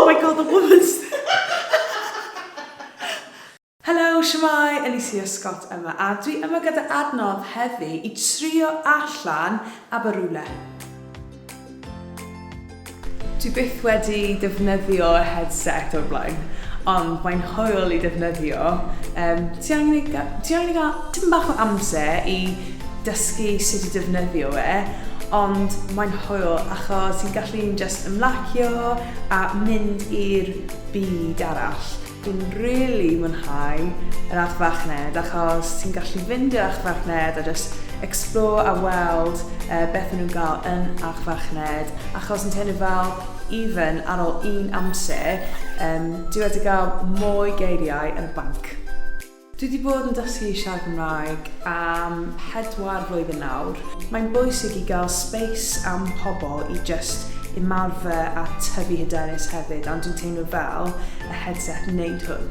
Oh my God, the woman's... Helo, shwmae, Alicia Scott yma, a dwi yma gyda adnodd heddi i trio allan Aberwle. Dwi byth wedi defnyddio headset o'r blaen, ond mae'n hwyl i defnyddio. Um, ti angen i, ti angen i gael tipyn bach o amser i dysgu sut i defnyddio e, ond mae'n hwyl achos ti'n gallu just ymlacio a mynd i'r byd arall. Dwi'n rili mwynhau yr archfarchnad achos ti'n gallu fynd i'r archfarchnad a just explore a weld uh, beth maen nhw'n gael yn archfarchnad achos yn teimlo fel even ar ôl un amser um, dwi wedi gael mwy geiriau yn y banc. Dwi wedi bod yn dysgu siarad Cymraeg am pedwar flwyddyn nawr. Mae'n bwysig i gael space am pobl i just ymarfer a tyfu hyderus hefyd, ond dwi'n teimlo fel y headset wneud hwn.